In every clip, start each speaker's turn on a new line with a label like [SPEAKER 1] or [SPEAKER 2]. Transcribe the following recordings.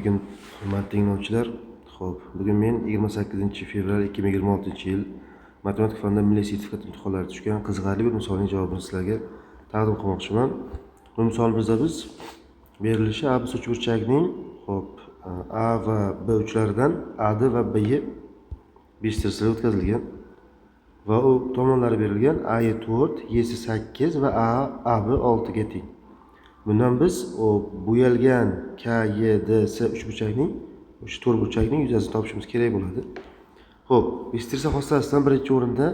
[SPEAKER 1] Alaykum, hurmatli tinglovchilar. Xo'p, bugun men 28 fevral 2026-yil matematika fanidan milliy sertifikat imtihonlari tushgan qiziqarli bir misolning javobini sizlarga taqdim qilmoqchiman. Bu misolimizda biz berilishi ABC uchburchakning, xo'p, A va B uchlaridan AD va BY beshtasida o'tkazilgan va u tomonlari berilgan: AE 4, EC 8 va A AB 6 ga teng. Bundan biz o bo'yalgan KYDS uchburchakning, o'sha to'rtburchakning yuzasini topishimiz kerak bo'ladi. Xo'p, bissektrisa xossasidan birinchi o'rinda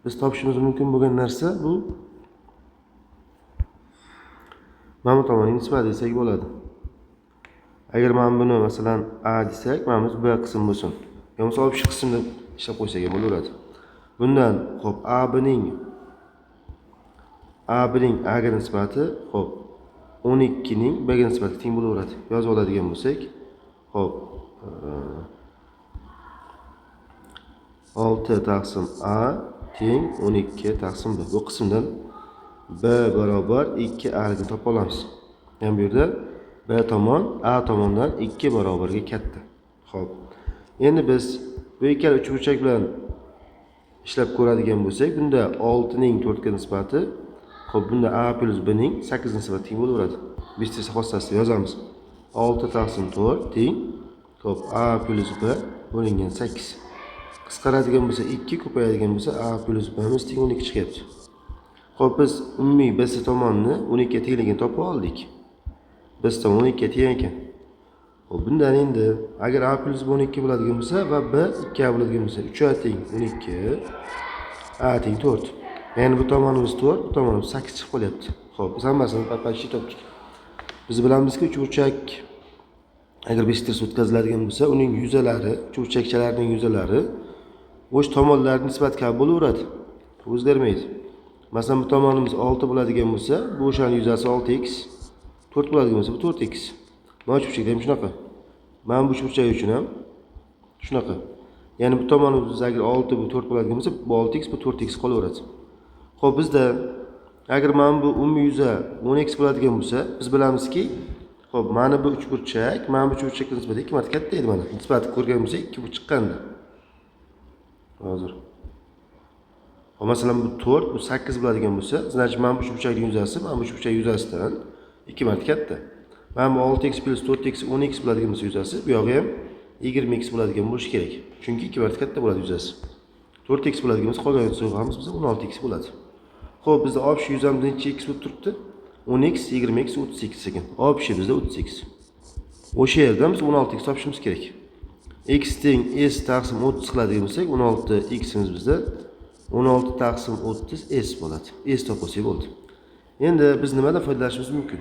[SPEAKER 1] biz topishimiz mumkin bo'lgan narsa bu mana bu tomonning nisbati desak bo'ladi. Agar mana buni, masalan, A desak, mana bu B qism bo'lsin. Yo bo'lmasa общий qism deb ishlab qo'ysak ham bo'laveradi. Bundan, xo'p, AB ning A ga nisbati, xo'p, 12 ning B ga nisbati teng bo'laveradi. Yozib oladigan bo'lsak, xo'p, 6 taqsim A teng 12 taqsim B. Bu qismdan B barobar 2 A ligini topa olamiz. Ya'ni bu yerda B tomon A tomondan 2 barobarga katta. Xo'p. Endi biz bu ikkala uchburchak bilan ishlab ko'radigan bo'lsak, bunda 6 ning 4 ga nisbati, xo'p, bunda A plyus B ning 8 nisbati teng bo'laveradi. Bissektrisa xossasida yozamiz. 6 taqsim 4 teng, xo'p, A plyus B bo'lingan 8. Qisqaradigan bo'lsa 2, ko'payadigan bo'lsa A plyus B'miz teng 12 chiqyapti. Xo'p, biz umumiy BC tomonni 12 ga tengligini topib oldik. BC tomon 12 ga teng ekan. Xo'p, bundan endi agar A plyus B 12 bo'ladigan bo'lsa va B 2A bo'ladigan bo'lsa, 3A teng 12, A teng 4. Ya'ni bu tomonimiz 4, bu tomonimiz 8 chiqib qolyapti. Xo'p, biz hammasini почти topdik. Biz bilamizki, uchburchak agar bissektrisa o'tkaziladigan bo'lsa, uning yuzalari, uchburchakchalarning yuzalari o'sha tomonlarning nisbati kabi bo'laveradi. O'zgarmaydi. Masalan, bu tomonimiz 6 bo'ladigan bo'lsa, bu o'shani yuzasi 6x, 4 bo'ladigan bo'lsa, bu 4x. Mana uchburchakda ham shunaqa. Mana bu uchburchak uchun ham shunaqa. Ya'ni bu tomonimiz agar 6, bu 4 bo'ladigan bo'lsa, bu 6x, bu 4x qolaveradi. Xo'p, bizda agar mana bu umumiy yuza 10x bo'ladigan bo'lsa, biz bilamizki, xo'p, mana bu uchburchak, mana bu uchburchakka nisbatan 2 marta katta edi mana. Nisbatni ko'rgan bo'lsak, 2 bu chiqqandi. Hozir. Xo'p, masalan, bu 4, bu 8 bo'ladigan bo'lsa, значит, mana bu uchburchakning yuzasi mana bu uchburchak yuzasidan 2 marta katta. Mana bu 6x plyus 4x 10x bo'ladigan bo'lsa yuzasi, bu yog'i ham 20x bo'ladigan bo'lishi kerak. Chunki 2 marta katta bo'ladi yuzasi. 4x bo'ladigan bo'lsa, qolgan so'g'amiz bizda 16x bo'ladi. Xo'p, bizda общий yuzamiz necha x bo'lib turibdi? 10x, 20x, 30x ekan. Общий bizda 30x. O'sha yerdan biz 16x topishimiz kerak. X teng s taqsim 30 qiladigan bo'lsak, 16 ximiz bizda 16 taqsim 30 s bo'ladi. S topolsak bo'ldi. Endi biz nimadan foydalanishimiz mumkin?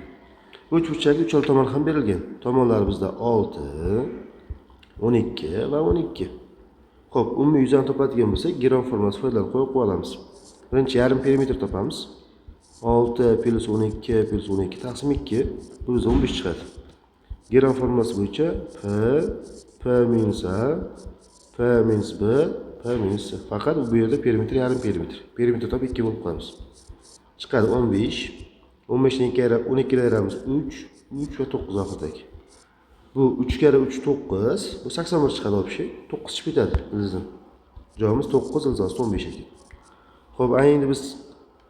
[SPEAKER 1] Bu uchburchakning uchala tomoni ham berilgan. Tomonlari bizda 6, 12 va 12. Xo'p, umumiy yuzani topadigan bo'lsak, Geron formulasi foydalanib qo'yib qo'ya olamiz. Birinchi yarim perimetr topamiz. 6 plyus 12 plyus 12 taqsim 2, bu bizda 15 chiqadi. Geron formulasi bo'yicha P P minus A P minus B P minus C. Faqat bu yerda perimetr yarim perimetr. Perimetr topib 2 bo'lib qo'yamiz. Chiqadi 15. 15 ni 2 ayirib 12 ga ayiramiz 3, 3 va 9 oxiridagi. Bu 3 karra 3 9, bu 81 chiqadi общий. 9 chiqib ketadi ildizdan. Javobimiz 9 ildiz 15 ekan. Xo'p, endi biz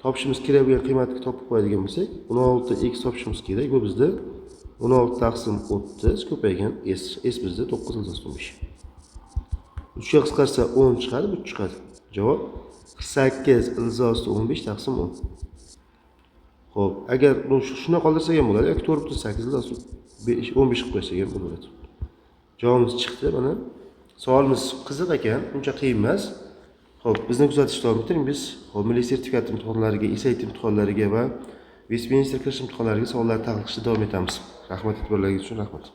[SPEAKER 1] topishimiz kerak bo'lgan qiymatni topib qo'yadigan bo'lsak, 16 x topishimiz kerak. Bu bizda 16 taqsim 30 ko'paygan s. S bizda 9 ildiz 15. 3 ga qisqarsa 10 chiqadi, bu chiqadi. Javob 48 ildiz 15 taqsim 10. Xo'p, agar buni shunday qoldirsak ham bo'ladi yoki 4,8 ildiz 5 15 qilib qo'ysak ham bo'ladi. Javobimiz chiqdi mana. Savolimiz qiziq ekan, uncha qiyin emas. Xo'p, bizni kuzatishda davom ettiring. Biz, xo'p, milliy sertifikat imtihonlariga, SAT imtihonlariga va Westminster kirish imtihonlariga savollar tahlil qilishda davom etamiz. Rahmat, e'tiborlaringiz uchun rahmat.